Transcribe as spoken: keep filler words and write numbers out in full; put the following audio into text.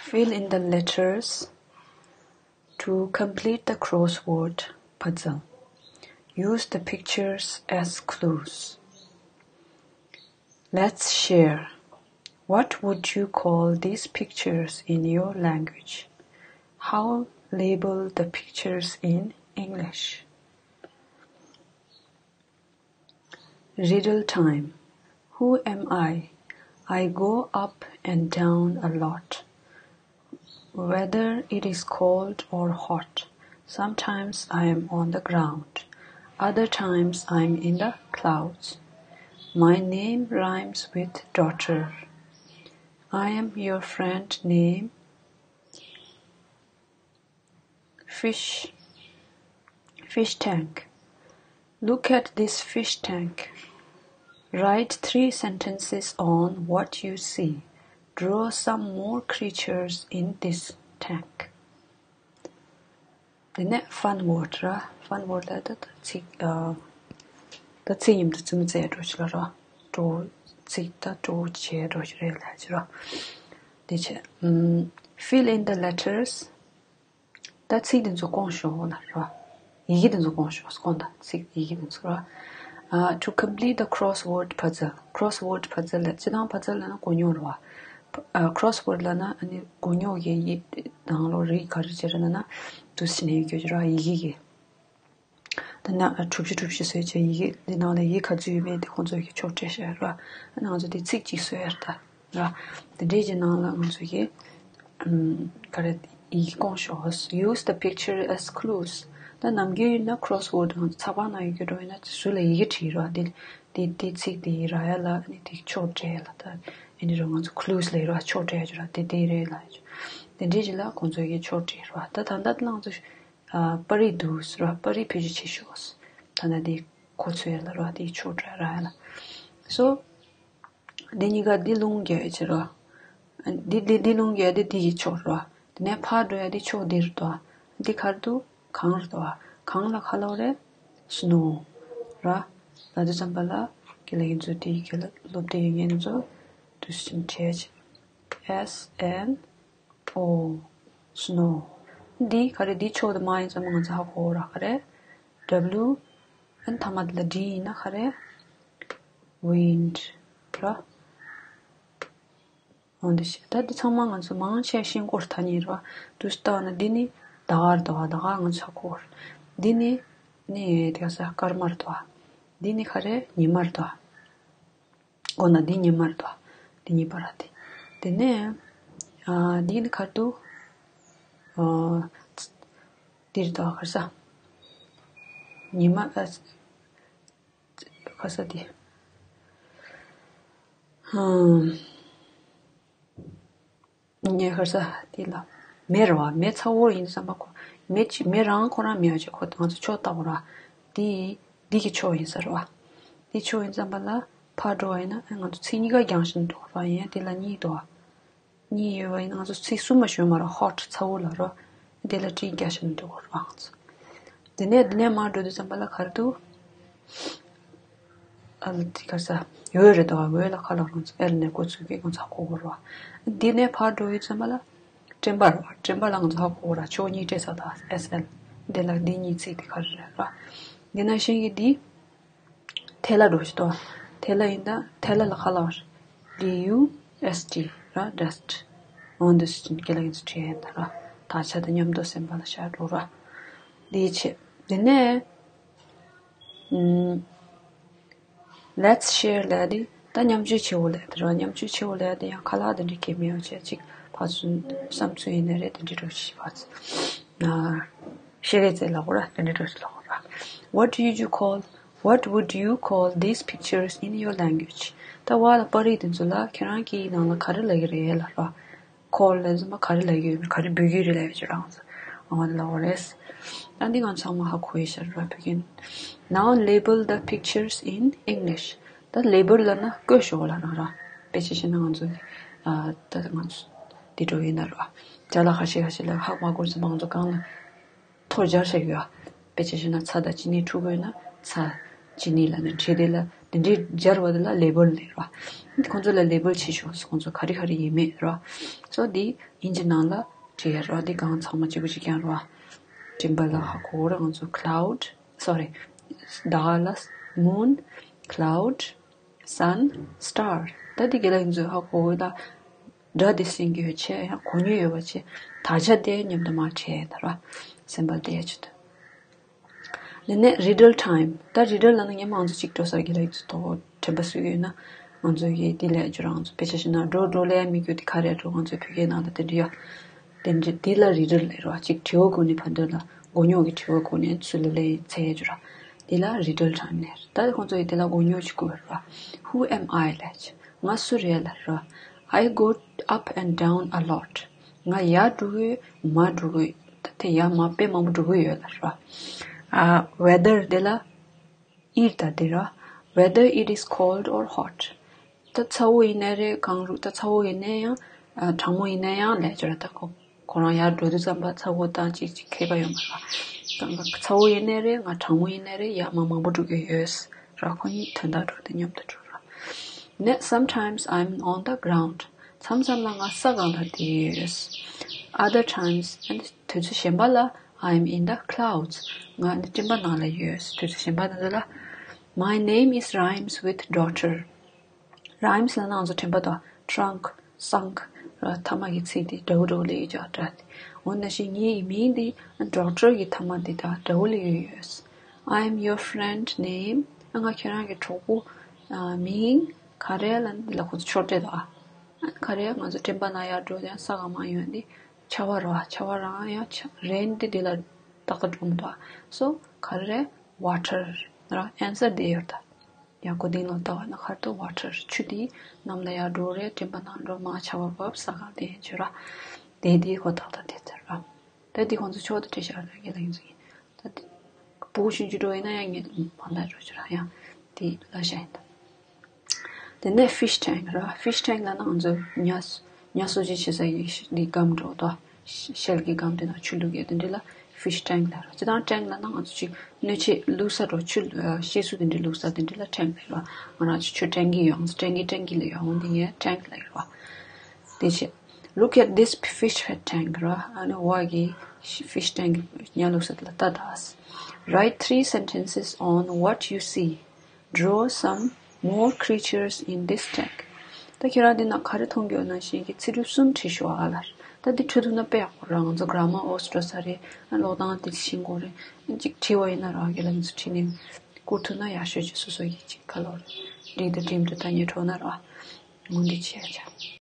Fill in the letters to complete the crossword puzzle. Use the pictures as clues. Let's share. What would you call these pictures in your language? How label the pictures in English? Riddle time. Who am I? I go up and down a lot. Whether it is cold or hot, sometimes I am on the ground. Other times I am in the clouds. My name rhymes with daughter. I am your friend name Fish. Fish tank. Look at this fish tank. Write three sentences on what you see. Draw some more creatures in this tank. དེ་ནས་fun word ར། fun word ལ་ད་ད་ཚིག་ཨ། ད་ཚིག་མཉམ་དུ་རྩོམ་རྩེ་འགྲོ་ཆེ་ལ་ར། འགྲོ། ཚིག་ད་འགྲོ་བྱེད་འགྲོ་ཆེ་རེད་ལ་ཆེ་ར། དེ་ཆེ། ཨམ། Fill in the letters. ད་ཚིག་དེ་ཚོ་སྐོང་ཤོག་ལ་ར། ཡི་གེ་དེ་ཚོ་སྐོང་ཤོག་སྐོང་ད་ཚིག་ཡི་གེ་དེ་ཚོ་ར། ཨ། To complete the crossword puzzle. Crossword puzzle ལ་སྤྱི་བཏང་puzzle ལ་ན་གོ་རྙོག་ར། ཨ། crossword ལ་ན་ཨ་ནི་གོ་རྙོག་གི་ཡི་ནང་ལོགས་རིགས་ག་རེ་བྱེད་ར་ན་ན་དུ་ཕྱི་ནས་ཡི་གེ་ར་ཡི་གེ་གི། ད་ནང་གྲུ་བཞི་གྲུ་བཞི་བཟོས་བྱས་ཡི་གེ་འདི་ནང་ལ་ཡི་ག་ཚོད་ཡོད་མེད་དེ་ཁོང་ཚོས་ཀྱི་ཕྱོགས་སྤྲད་བྱས་ར། ང་ཚོ་དེ་ཚིག་གཅིག་བཟོས་ཡར་ད་ར། དེ་འདྲས་ཀྱི་ནང་ལ་ང་ཚོ་གི་ཨམ། ག་རེ་ཡི་གེ་སྐོང་ཤོག Use the picture as clues. ད་ནམ་རྒྱུན་ཡིན་ན་crossword ང་ཚོ་ཚགས་པར་ནང་ཡོད་ཀྱི་འགྲོ་ཡིན་ན་ཟུར་ལ་ཡི་གེ་བྲིས་ར། དེ་དེ་དེ་ཚིག་དེ་ར་ཡ་ལ་ཨ་ནི་དེ་ཕྱོགས་སྤྲད་ལ་ད་ཨ་ནི་ར་ང་ཚོ་clues ལ་ཡི་ར་ཕྱོགས་སྤྲད་ཡ་ཅིག་ར་དེ་དེ་རེད་ལ་དེ་འདྲས་ཀྱི་ལ་ཁོང་ཚོས་ཀྱི་ཕྱོགས་སྤྲད་ར། ད་ད་ལྟ་ང་ཚོ། ཨ། པར་རིས་འདུག་ཟེར་བ། པར་རིས་བེད་སྤྱོད་བྱེད་ཤོག་ད་ནི་འདི་ཁོ་ཚོའི་ལ་ར་འདི་ཕྱོགས་སྒྲིག་ར་ཡ་ལ། སོ། འདི་གཉིས་ཀ་འདི་རླུང་རྒྱག་ཡ་བྱེད་ར། འདི་འདི་འདི་རླུང་རྒྱག་ཡ་འདི་འདི་གི་ཕྱོགས་ར། དེ་ནས་ཕར་འགྲོ་ཡ་འདི་ཕྱོགས་འདི་རེད་དོ། འདི་ག་རེ་འདུག་གངས་རེད་དོ། གངས་ལ་ག་ལབ་རེད། snow ར། ལབ་དུས་ཙམ་པ་ལ་དགེ་ལགས་ཡིན་ཚོ་འདི་གི་ལ་སློབ་དེབ་ཡིན་ངེས་ཚོ་དུས་ཕྱིན་བྲལ་ཆེ། S N O snow འདི་ག་རེ། འདི་ཕྱོགས་དེ་མ་ཡིན་ཙམ་ང་ཚོ་ཧ་གོ་ར། ག་རེ། W ཨན་ཐ་མ་དེ་ལ་D ཡིན་ན་ག་རེ། wind ར། འོ་འདི་ཤེས། ད་འདི་ཚང་མ་ང་ཚོ་མང་ཆེ་ཤེས་སྐོར་ཐ་སྙད་ར། དུས་ལྟ་ན་འདི་ནི་ཟླ་བ་རེད་དོ། ཟླ་བ་ང་ཚོ་ཧ་གོ་ར། འདི་ནི་ནི་དེ་ག་ས་སྐར་མ་རེད་དོ། འདི་ནི་ག་རེ། ཉི་མ་རེད་དོ། འོ་ན་འདི་ཉི་མ་རེད་དོ། འདི་གཉིས་པ་ར་དེ། དེ་ནས། ཨ། འདི་ནི་ག་རེ་འདུག་ཨ། འདི་རེད་དོ་ག་རེ་ཟ། ཉི་མ། ཨ། ག་རེ་ཟ་དེ། ཧམ། ངས་ཧར་ས་དེ་ལ་མེ་རེད་བ། མེ་ཚ་བོ་ཡིན་བསམ་པ་ཁོ། མེ་ཅི་མེ་རང་ཁོ་རང་མེ་བ་ཅིག་ཁོ་ང་ཚོ་ཕྱོགས་ལྟ་བུ་ར། དེ་འདི་གི་ཕྱོགས་ཡིན་ས་རེད་བ། འདི་ཕྱོགས་ཡིན་བསམ་པ་ལ་ཕར་འགྲོ་བ་ཡིན་ན་ང་ཚོ་ཚིག་གཉིས་ཀ་རྒྱང་ཤིང་འགྲོ་བ་ཡིན་ཡ། དེ་ལ་གཉིས་འདུག་བ། གཉིས་ཡོད་བ་ཡིན་ན་ང་ཚོ་ཚིག་གསུམ་མ་ཞོན་མ་ར། hot ཚ་བོ་ལ་ར། དེ་ལ་ཏྲི་རྒྱ་ཤིན་འདུག་རང་ཚོ། དེ་ནས་དེ་ནས་མར་འགྲོ་དུས་ཙམ་པ་ལ་ག་རེ་འདུག་ཨ་ལ་དེ་ག་ས་འོད་རེད་དོ། འོད་ལ་ཁ་ལ་རང་ཚོ་ཨེལ་ནས་འགོ་ཚུགས་ཀྱི་ང་ཚོ་ཧ་གོ་གོ་ར། དེ་ནས་ཕར་འགྲོ་ཡོད་ཙམ་པ་ལ་དྲན་པ་ར། དྲན་པ་ལ་ང་ཚོ་ཧ་གོ་གོ་ར། ཕྱོགས་གཉིས་སྤྲད་ས་དང་ཨེས་ཨེལ། དེ་ལ་དེ་གཉིས་ཚིག་དེ་ག་རེ་རེད་ར། དེ་ནང་བཞིན་གྱི་དེ། ཐལ་བ་འགྲོ་ཞིག་ཏོ། ཐལ་བ་ཡིན་ད་ཐལ་བ་ལ་ཁ་ལ་བར། D U S T ར། dust འོ་འདི་སུ་ཅིན་ཀེ་ལ་ཡིན་སུ་བྲིས་ཡིན་ད་ར། དག་ཆ་དང་མཉམ་དུ་སེམས་པ་ལ་ཤར་འགྲོ་ར། འདི་ཆེ། དེ་ནས་ཨུམ། Let's share ལབ་དེ་ད་མཉམ་སྤྱོད་བྱེད་འོ་ལབ་དེ་ར། མཉམ་སྤྱོད་བྱེད་འོ་ལབ་དེ་ཡང་ཁ་ལག་དེ་འདྲ་གས་མེད་འོ་བྱས་ཅིག་ཕར་ཚུར་བསམ་ཚུལ་ཡིན་ནའི་རེད། དེ་འདྲ་འགྲོ་ཞིག་ཕར་ཚུར་ན། ཤེས་རེ་ཙེ་ལ་གོ་ར་དེ་འདྲ་འགྲོ་ཞིག་ལ་གོ་ར། What do you call, what would you call these pictures in your language? ད་བ་ལ་པར་རིས་དེ་ཚོ་ལ་ཁྱེད་རང་གི་ནང་ལ་ག་རེ་ལབ་ཀྱི་རེད་ལབ་ར། call ལབ་ཙམ་པ་ག་རེ་ལབ་ཀྱི་ཡོད་མེད། ག་རེ་འབོད་ཀྱི་རེད་ལབ་ཡོད་ཅེས་རང་ཚོ་ཨ་མ་ལ་གོ་རེད། ད་འདི་ང་ཚང་མ་ཧ་གོ་ཡི་ཤར་ར་བོད་ཀྱི། Now label the pictures in English. ད་label ལབ་ན་བཀོད་ཤོག་ལབ་རང་ར། དཔེ་ཆ་བཞག་ན་ང་ཚོ་ཨ་ད་ང་ཚོ་འདི་འགྲོ་ཡིན་ན་ར། ཅ་ལག་ཁ་ཤས་ཁ་ཤས་ལ་ཧ་མ་གོ་ཙམ་པ་ང་ཚོ་གང་ལ། ཐོ་སྦྱར་བྱ་རྒྱུ་ཡ། དཔེ་ཆ་བཞག་ན་ཚྭ་དང་ཅི་ནི་འཁྲུ་དགོས་ན་ཚྭ། ཅི་ནི་ལབ་ན་བྲིས་དེ་ལ་ དེ་འདྲའི་སྦྱར་བ་དེ་ལ་ལེ་བལ་ལབ་ར། ཁོང་ཚོ་ལ་ལེ་བལ་བྱེད་ཤོག་ཁོང་ཚོ་ག་རེ་ག་རེ་ཡིན་མེད་ར། སོ་འདི་དབྱིན་ཇི་ནང་ལ་བྲིས་ཡ་ར། འདི་གང་ཚང་མ་གཅིག་པ་གཅིག་རྐྱང་ར། སྤྲིན་པ་ལ་ཧ་གོ་ར། ང་ཚོ་cloud, sorry, ཟླ་ལ་moon, cloud, sun, star. ད་འདི་ག་ལ་ཡིན་ཚོད་ཧ་གོ་ད། སྒྲ་དེ་སེང་གི་ཡོད་ཆེ་ཡང་གོ་མྱོང་ཡོད་པ་ཆེ། དག་ཆ་དེ་མཉམ་དུ་མ་བྲིས་ད་ར། སེམས་པ་བདེ་ཆེད་དུ། དེ་ནས་riddle time. ད་riddle ལབ་ན་ཉི་མ་ང་ཚོ་གཅིག་འགྲོ་སར་གི་ལ་ཡིན་ཚོད་དོ་དྲན་པ་གསོས་ཡོད་ན། ང་ཚོ་གི་འདི་ལས་སྦྱོར་ང་ཚོ་དཔེ་ཆ་ཤེས་ན་འགྲོ་འགྲོ་ལས་མི་རྒྱུ་དེ་ག་རེ་འགྲོ། ང་ཚོའི་བོད་སྐད་ནང་ལ་དེ་འདྲ་ཡོད། དེ་འདྲ་དེ་ལ་riddle ལབ་ར། གཅིག་དྲི་བ་བཀོད་ནས་ཕན་ཚུན་ལ་མགོ་རྙོག་གི་དྲི་བ་བཀོད་ནས་ཚུར་ལ་ལས་ཚེ་སྦྱོར་ར། དེ་ལ་riddle time ལབ་ར། ད་ཁོང་ཚོ་ཡི་དེ་ལ་མགོ་རྙོག་ཅིག་བཀོད་ར། Who am I ལབ་ཅིག་ང་སུ་རེད་ལབ་ར། I go up and down a lot. ང་ཡར་འགྲོ་གི་ཡོད། མར་འགྲོ་གི་ཡོད། ད་དེ་ཡར་མར་དཔེ་མང་པོ་འགྲོ་གི་ཡོད་ལབ་ར། ཨ། weather དེ་ལ་ཨིར་ད་དེ་ར། Whether it is cold or hot. ད་ཚ་བོ་ཡིན་ནའི་རེད། གངས་རུ་ད་ཚ་བོ་ཡིན་ནའི་ཡང་། ཨ། གྲང་མོ་ཡིན་ནའི་ཡང་ལས་སྦྱོར་ར། ད་ཁོ་ཁོ་རང་ཡར་འགྲོ་དུས་ཙམ་པ་ཚ་བོ་དང་ཅིག་ཅིག་ཁྱད་པར་ཡོད་མ་རེད། ད་ང་ཚ་བོ་ཡིན་ནའི་རེད། ང་གྲང་མོ་ཡིན་ནའི་རེད། ཡར་མར་མང་པོ་འགྲོ་གི་ཡོད་ར། ཁོ་གཉིས་དོན་དག་འགྲོ་དེ་མཉམ་དུ་འགྲོ་ར། ནས་sometimes I'm on the ground. མཚམས་མཚམས་ལ་ང་ས་སྒང་ལ་བསྡད་ཡོད། Other times, དུས་ཚོད་གཞན་པ་ལ། I'm in the clouds. ང་ནི་སྤྲིན་པ་ནང་ལ་ཡོད། དུས་ཚོད་གཞན་པ་ནང་ལ། My name is rhymes with daughter. Rhymes ལབ་ན་ང་ཚོ་དྲན་པ་དང་trunk, sunk ཐ་མ་གི་ཚིག་དེ་འདྲ་བོ་འདྲ་བོ་ལས་ཡོད་ཀྱང་འདྲ། འོ་ན་ཞིག་ངའི་མིང་དེ་daughter གི་ཐ་མ་དེ་དང་འདྲ་བོ་ལས་ཡོད་ཡོད། I'm your friend name. ང་ཁྱེད་རང་གི་གྲོགས་པོ་མིང་ག་རེ་ལབ་ན་འདི་ལ་ཁོ་ཚོ་ཕྱོགས་སྒྲིག་དང་། ག་རེ་ང་ཚོ་སྤྲིན་པ་ནང་ཡར་འགྲོ་ཡང་ས་གང་མ་ཡོང་འདི་ཆར་པ་རེད་བ། ཆར་པ་རང་ཡང་rain འདི་འདི་ལ་ཏག་ཏག་འགྲོ་མི་འདུག་བ། So ག་རེ་water ར། answer འདི་ཡོད་ད། ཡང་གོ་དེ་ལ་ལྟ་བ་ན་ཁར་དུ་water ཆུ་དེ་གནམ་ལ་ཡར་འགྲོ་རེད། སྤྲིན་པ་ནང་འགྲོ། མར་ཆར་པ་བབས། ས་གང་དེ་ཆུ་ར། དེ་དེ་ཁོ་ཏག་ཏག་དེ་ཚར་ར། ད་འདི་ཁོང་ཚོ་ཕྱོགས་དེ་བྲིས་བཞག་ར་གི་ལ་ཡིན་ཟིན། ད་འདི་སྤུ་གུ་ཆུང་ཆུང་འགྲོ་ཡིན་ན་ཡང་ངས་མ་ལ་འགྲོ་ཆུ་ར་ཡང་དེ་ལ་བཞག་ཡིན་ད། དེ་ནས་fish tank ར། fish tank ལབ་ན་ང་ཚོ་ཉ་ཉ་གསོ་བྱེད་བྱེད་ས་ཡི་འདི་སྒམ་འགྲོ་དོ། ཤེལ་གྱི་སྒམ་དེ་ནང་ཆུ་བླུགས་ཡས་དེ་འདྲ་ལ་fish tank ལབ་ར། སྤྱིར་བཏང་tank ལབ་ན་ང་ཚོ་ཅིག་སྣོད་ཆས་བླུགས་ས་འགྲོ། ཆུ་གཤེར་གཟུགས་དེ་འདྲ་བླུགས་ས་དེ་འདྲ་ལ་tank ལབ་ར། ང་རང་ཚོ་ཆུ་tank གི་ཡོང་tank གི་tank གི་ལ་ཡོང་འདི་ངས་tank ལབ་ར། དེ་བྱས། Look at this fish tank ར། ཨ་ནི་འོག་གི་fish tank ཉ་བླུགས་ས་དེ་ལ་ལྟ་དང་། Write three sentences on what you see. Draw some more creatures in this tank. ད་ཁྱེད་རང་འདི་ན་ག་རེ་མཐོང་གི་ཡོད་ན་ཞེས་ཀྱི་ཚིག་གྲུབ་གསུམ་བྲིས་ཤོག་ཨ་ལར། ད་འདི་འབྲི་ཐུབ་ན་དཔེ་ཡག་པོ་ར། ང་ཚོ་grammar ཨོ་སི་འགྲོ་ས་རེད། ཨ་ཀློག་སྟངས་འདི་ཤེས་དགོས་རེད། ཨ་ཅིག་བྲིས་པ་ཡིན་ན་ར་གི་ལ་ང་ཚོ་བྲིས་ནས་བསྐུར་ཐུབ་ན་ཡག་ཤོས་ཅིག་སོ་སོ་ཡིས་ཅིག་ག་ལོར་འགྲིག་འདུག་འགྲིག་མི་འདུག་ད་ངས་འགྲོ་ན་ར་ངོ་འདི་བྱས་ཡ་བྱ།